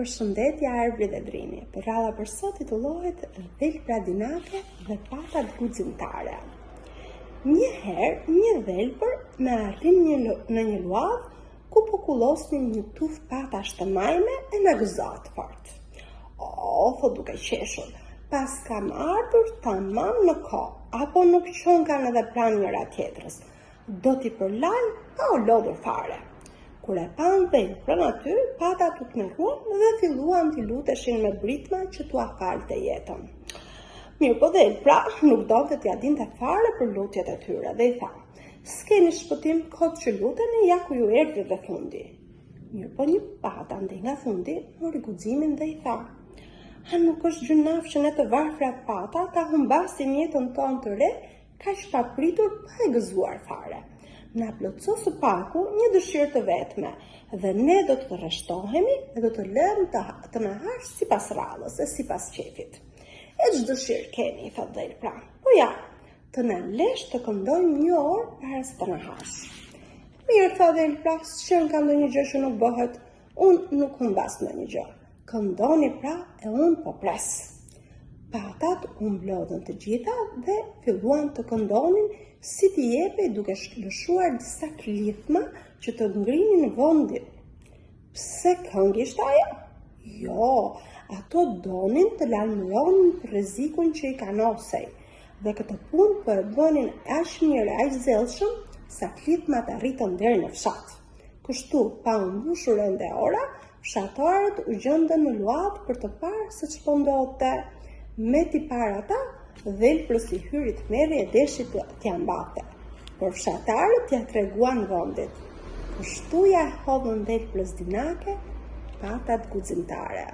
Përshëndetje Arbri dhe Drini. Përralla për sot titullohet Dhelpra dinake dhe patat guximtare. Një herë, një dhelpër na arrin një, në një luadh ku po kullosnin një tufë patash të majme e na gëzohet fort. O, thotë duke qeshur, paskam ardhur tamam në kohë, apo nuk qenkan edhe pranë njëra tjetrës. Do t'i përlaj pa u lodhur fare. Kur e panë dhelprën aty, patat u tmerruan dhe filluan t'i luteshin me britma që t'ua falte jetën. Mirëpo dhelpra nuk donte t'ia dinte fare për lutjet e tyre dhe i tha, s'keni shpëtim kot që luteni, ja ku ju erdhi dhe fundi. Mirëpo një patë andej nga fundi, mori guximin dhe i tha, a nuk është gjynah që ne të varfrat pata ta humbasim jetën tonë të re Kaq papritur pa e gëzuar fare. Na plotëso së paku një dëshirë të vetme dhe ne do të rreshtohemi dhe do të lëmë të, të na hash sipas radhës e sipas qejfit. E ç'dëshirë keni, i tha dhelpra. Po ja, të na lesh të këndojmë një orë para se të na hash. Mirë, tha dhelpra, s'qenka ndonjë gjë që nuk bëhet. Unë nuk humbas ndonjë gjë. Këndoni pra e unë po pres. Patat u mblodhën të gjitha dhe filluan të këndonin si t'i jepej duke lëshuar disa klithma që të ngrinin vendin. Pse këngë ishte ajo? Jo, ato donin të lajmëronin për rrezikun që i kanosej. Dhe këtë punë po e bënin aq mirë e aq zellshëm sa klithmat arritën deri në fshat. Kështu, pa u mbushur ende ora, fshatarët u gjendën në luadh për të parë se ç'po ndodhte. Me t'i parë ata, dhelprës i hyri tmerri e deshi t'ia mbathte. Por fshatarët ia treguan vendit. Kështu ia hodhën dhelprës dinake patat guximtare.